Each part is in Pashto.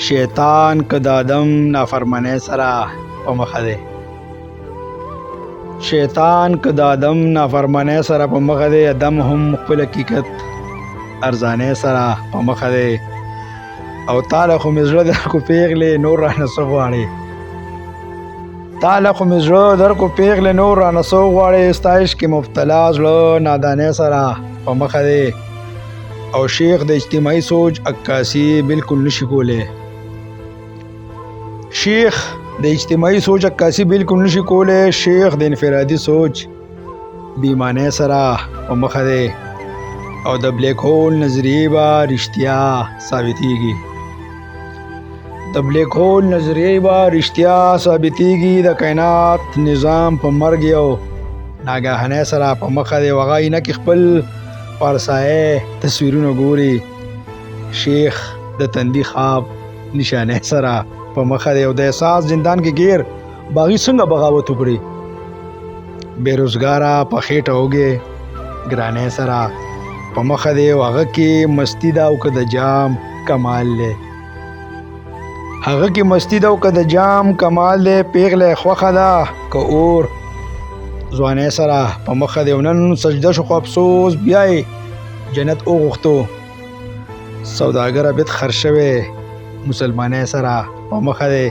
شیطان که د آدم نافرمانۍ سره په مخه دی. شیطان که د آدم نافرمانۍ سره په مخه دی، آدم هم خپل حقیقت ارزانۍ سره په مخه دی. او تاله خو مې زړه درکو پیغلې، نور رانه څه غواړې؟ تاله خو مې زړه درکو پیغلې، نور رانه څه غواړې؟ ستا عشق کې مبتلا زړه نادانۍ سره په مخه دی. او شیخ د اجتماعي سوچ عکاسي بالکل نشي کولی. شیخ د اجتماعي سوچ عکاسي بالکل نشي کولی. شیخ د انفرادي سوچ بیمانه سره په مخه دی. او د بلیک هول نظریه به رښتیا ثابتېږي. د بلیک هول نظریه به رښتیا ثابتېږي. د کائنات نظام په مرګ یو ناګاهانه سره په مخه دی. هغه آینه کې خپل پارسایې تصویرونه ګوري. شیخ د تندي خواب نشانه سره په مخه دی. او د احساس زندان کې ګیر باغي څنګه بغاوت وکړي؟ بې روزګاره په خېټه وږی ګرانۍ سره په مخه دی. او هغه کې مستی ده او که د جام کمال دی؟ هغه کې مستی ده او که د جام کمال دی؟ پیغله خوښه ده که اور ځوانۍ سره په مخه دی. او نن سجده شو خو افسوس بیا یې جنت وغوښتو. سوداګر عابد خر شوی مسلمانۍ سره په مخه دی.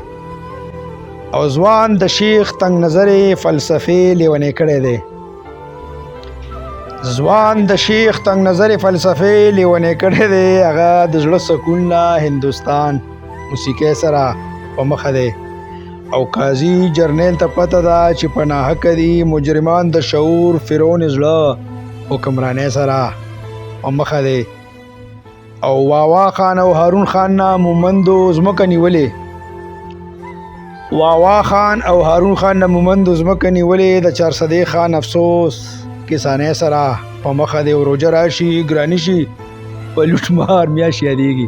او ځوان د شیخ تنگ نظرې فلسفې لیونی کړی دی. ځوان د شیخ تنگ نظرې فلسفې لیونی کړی دی. هغه د زړه سکون له هندوستان موسیقۍ سره په مخه دی. او قاضي جرنیل ته پته ده چې په ناحقه دي مجرمان، د شعور فرعون زړه حکمرانۍ سره په مخه دی. او واوا خان او هارون خان نه مومندو ځمکه نیولې. واوا خان او هارون خان نه مومندو ځمکه نیولې. د چارسدې خان افسوس کسانې سره په مخه دی. او روژه راشي ګرانی شي په لوټ مار میاشت یادېږي.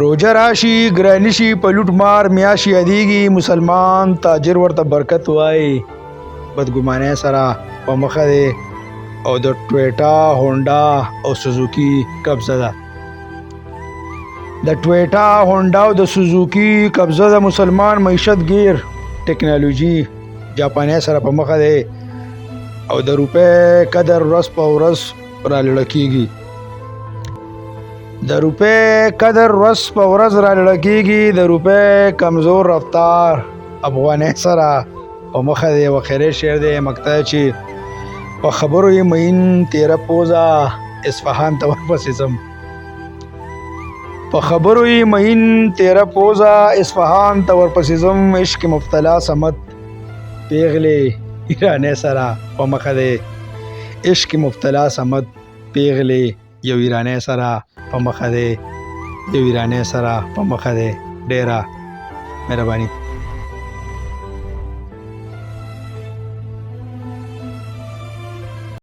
روژه راشي ګرانی شي په لوټ مار میاشت یادېږي. مسلمان تاجر ورته برکت وایي بدګمانۍ سره په مخه دی. او د ټویټا هونډا او سوزوکي قبضه ده. د ټویټا هونډا او د سوزوکي قبضه ده. مسلمان معیشت ګیر ټکنالوژي جاپانۍ سره په مخه دی. او د روپۍ قدر ورځ په ورځ رالړه کېږي. د روپۍ قدر ورځ په ورځ رالړه کېږي. د روپۍ کمزور رفتار افغانۍ سره په مخه دی. یو خیرې شعر دی مقطع چې په خبرو یې مین تیره پوزه اصفهان ته ورپسې ځم. په خبرو یې مین تیره پوزه اصفهان ته ورپسې ځم. عشق مبتلا صمد پیغلې ایرانۍ سره په مخه دی. عشق مبتلا صمد پیغلې یو ایرانۍ سره په مخه دی. یو ایرانۍ سره په مخه دی. ډیره مهرباني.